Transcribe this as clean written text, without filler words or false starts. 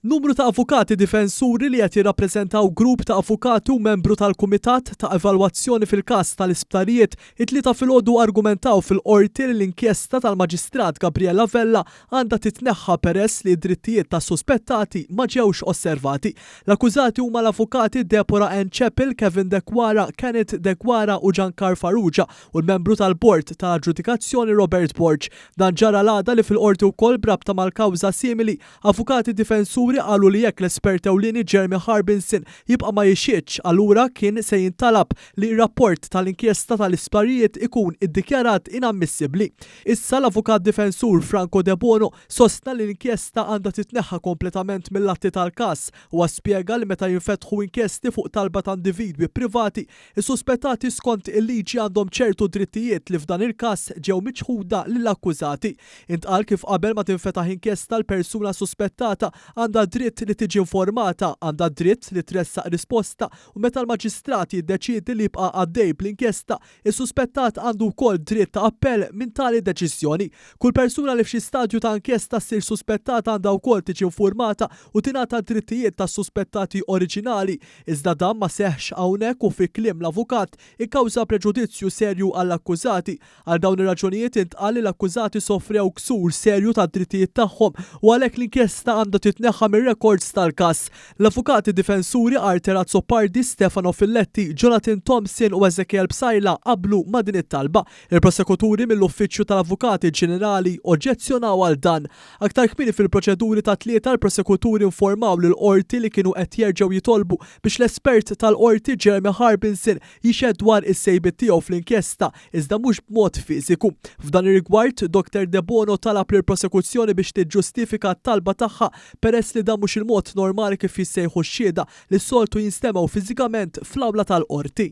Numru ta' avukati difensuri li qed jirrappreżentaw grupp ta' avukati u membru tal-kumitat ta' evalwazzjoni fil-każ tal-isptarijiet, it-Tlieta filgħodu argumentaw fil-Qorti li l-inkjesta tal-Maġistrat Gabriella Vella għandha titneħħa peress li d-drittijiet tas-suspettati ma ġewx osservati. L-akkużati huma l-avukati Deborah Ann Chappell, Kevin Deguara, Kenneth Deguara u Giancar Farrugia u l-membru tal-bord tal-aġġudikazzjoni Robert Borg. Dan ġara l-għada li fil-Qorti wkoll b'rabta mal-kawża simili Avukati difensuri qalu li jekk l-espert ewlieni Jeremy Harbinson jibqa' ma jixhidx allura kien se jintalab li r-rapport tal-inkjesta tal-isptarijiet ikun iddikjarat inammissibbli. Issa l-avukat difensur Franco Debono sostna li l-inkjesta għandha titneħħa kompletament mill-atti tal-każ. Huwa spjega li meta jinfetħu inkjesti fuq talba ta' individwi privati, Is-suspettati skont il-liġi għandhom ċertu drittijiet li f'dan il-każ ġew miċħuda lill-akkużati. Intqal kif qabel ma tinfetaħ inkjesta l-persuna suspettata għandha dritt li tiġi informata, għandha dritt li tressaq risposta u meta l-maġistrat jiddeċiedi li jibqa' għaddej bl-inkjesta, is-suspettat għandu wkoll dritt ta' appell minn tali deċiżjoni. Kull persuna li f'xi stadju ta' inkjesta ssir suspettata għandha wkoll tiġi infurmata u tingħata d-drittijiet tas-suspettati oriġinali Iżda dan ma seħħx hawnhekk u fi kliem l-avukat, ikkawża preġudizzju serju għall-akkużati. Għal dawn ir-raġunijiet intqal li l-akkużati sofrew ksur serju tad-drittijiet tagħhom u għalhekk l-inkjesta għandha titneħħa mir-rekords tal-każ. L-avukati difensuri Arthur Azzopardi, Stefano Filletti, Jonathan Thompson u Ezekiel Psaila qablu ma' din it-talba. Il-prosekuturi mill-Uffiċċju tal-Avukati Ġenerali oġġezzjonaw għal dan. Aktar kmieni fil-proċeduri tat-Tlieta l-prosekuturi informaw lill-Qorti li kienu qed jerġgħu jitolbu biex l-espert tal-Qorti Jeremy Harbinson jixhed dwar is-sejbiet tiegħu fl-inkjesta iżda mhux b'mod fiżiku. F'dan ir-rigward, Dottor Debono talab lill-prosekuzzjoni biex tiġġustifika t-talba tagħha peress li dan mhux il-mod normali kif jissejħu x-xhieda li s-soltu jinstemgħu fiżikament fl-awla tal-Qorti.